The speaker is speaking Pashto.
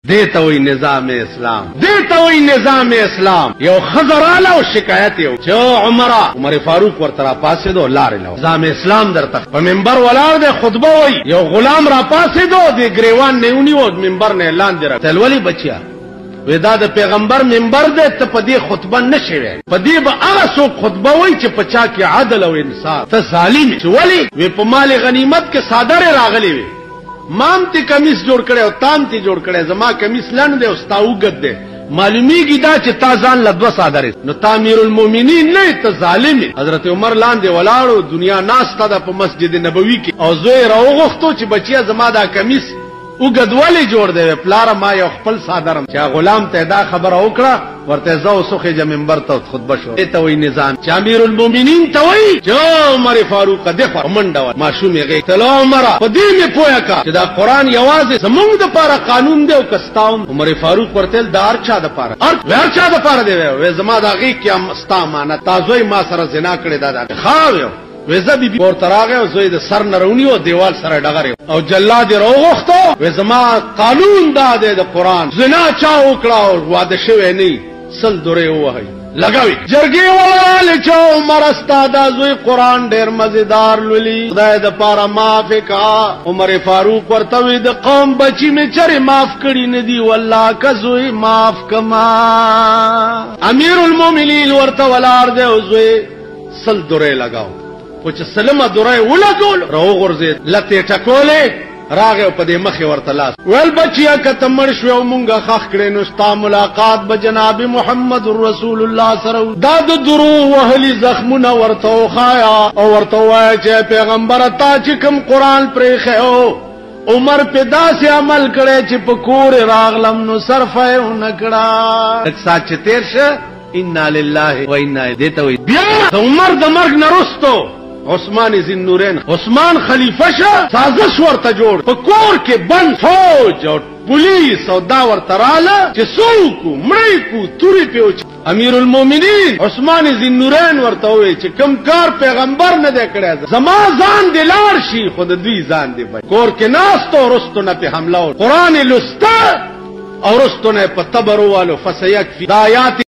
دې ته وایي نظام اسلام، دې ته وایي نظام اسلام. یو ښځه راله او شکایت یې وکړ چې عمره، عمر فاروق ورته راپاڅېدو، لارې له نظام اسلام درته په منبر ولاړ دی، خطبه وایي. یو غلام راپاڅېدو، دې ګریوان نه یې ونیو، منبر نه یې لاندې راکړ. ولې بچیه؟ وی دا د پیغمبر منبر دی، ته په دې خطبه نشې ویلی. په دې به هغه څوک خطبه وایي چې په چا کې عدل او انصاف. ته ظالم یې. چې ولې؟ وی په مال غنیمت کې څادرې راغلې وې، مام تی کمیس جوړ کړی او تام تی جوړ کړی، زما کمیس لنډ دی او ستا اوږد دی، معلومیږي دا چې تا ځان له دوه څادرې، نو تا امیر المؤمنین نه، ته ظالم یې. حضرت عمر لاندې ولاړو، دنیا ناسته ده په مسجد نبوي کې، او زوی راوغوښتو چې بچیه زما دا کمیس اوږد ولې جوړ دی؟ پلاره ما یو خپل څادرم. چې غلام ته دا خبره وکړه، ورته زه اوس وخېژه منبر ته خطبه شو. دې ته وایي نظام. چې امیر المؤمنین ته وایي چې عمر فاروق دې خوا منډه وه، ماشوم یې غېږ ته. عمره په دې مې پوهه کا چې دا قرآن یوازې زمونږ دپاره قانون دی او که ستا هم؟ عمر فاروق ورته ویل د هر چا دپاره، هر چا دپاره دی. وی زما دا غېږ کې ستا امانت، تا زوی ما سره زنا کړې ده. دا ښه وی وزه بی بی ورته راغی او زوی د سر نه راونیو، دیوال سره ډغرې او جلاد یې راوغوښتو. وی زما قانون دا دی د قرآن، زنا چا وکړه او واده شوی نه، 100 درې ووهئ. لګوي جرګې ولاړې چې عمر ستا دا زوی قرآن ډېر مزیدار لولي، خدای د پاره معاف کا. عمر فاروق ورته وی د قوم بچی مې چرې معاف کړي نه دي، والله که زوی معاف کما. امیر المؤمنین ورته ولاړ دی او زوی 100 درې لګاو، خو چې سلمه دوره ولګول راوغورځېد، لتې ټکولې راغی او په دې مخې ورته لاس ویل بچیا که ته مړ شوې او مونږ ښخ کړې نو ستا ملاقات به جناب محمد رسول الله سره. دا د درو وهلي زخمونه ورته وښایه او ورته ووایه چې پیغمبره تا چې کوم قرآن پرېښی عمر په داسې عمل کړی چې په کور راغلم نو صرفه یې ونه کړه. لږ ساعت چې تېر شه، انا لله و انا دې ته وایي. بیا د عمر د مرګ نه وروسته عثمان ذی النورین، عثمان خلیفه شه، سازش ورته جوړ، په کور کې بند فوج او پولیس او دا ورته راله چې څوک مړی کو تورې پې وچ. امیر المؤمنین عثمان ذی النورین ورته وویل چې کوم کار پیغمبر نه دی کړی، زما ځان دې لاړ شي خو د دوی ځان دې بچ. کور کې ناست او وروستو نه پې حمله وکړه، قرآن یې لوسته او وروستو نه یې په تبر ووالو. فسیکفي دا آیات.